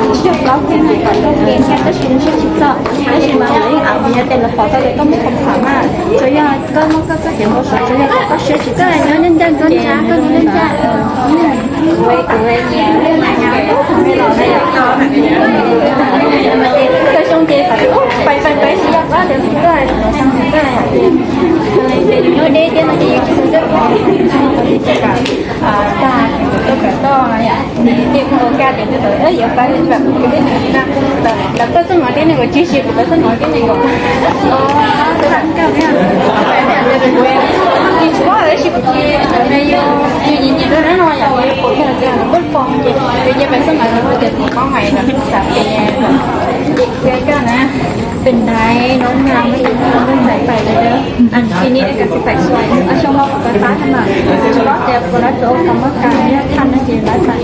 Yog plaub kiag no kom tau ke thiab, tab sis nws siab tsis txog, tab sis mas lawv yeej am vim yog tias lawv pom tau tias koj muaj khoom xav mas, tsuas yog koj muaj koj txoj kev npau suav, tsuas yog koj siab tsis txog. Nyob ncaj ncaj, koj nyob ncaj ncaj. Koj xyoo ces xav tias pais pais pais tsis yog qab tias koj, koj hais tias nyob deb thiab no ces yus tsis xav tias koj tag, koj kawm toj no yom, ces tias koj ua kaj tias yuav pab pab kuv tej neeg na, lawv pab xab mov tej neeg uas tsis siv kuv pab xab mov tej neeg uas, yus nyiam nyiam rau na no yom, pab foos ces yus cia pab xab mov rau tias tus koj hais no xav tias, ces kaj na. Pem ntaiv no mas muaj ib tug neeg ntxhais pais lawm, a, tsis ni ka xi pais xua, a, xyoo no kuv pais pab na, tsis paub tias puas lawv rau ua kom muaj kas yog thaj no ces lawv pais.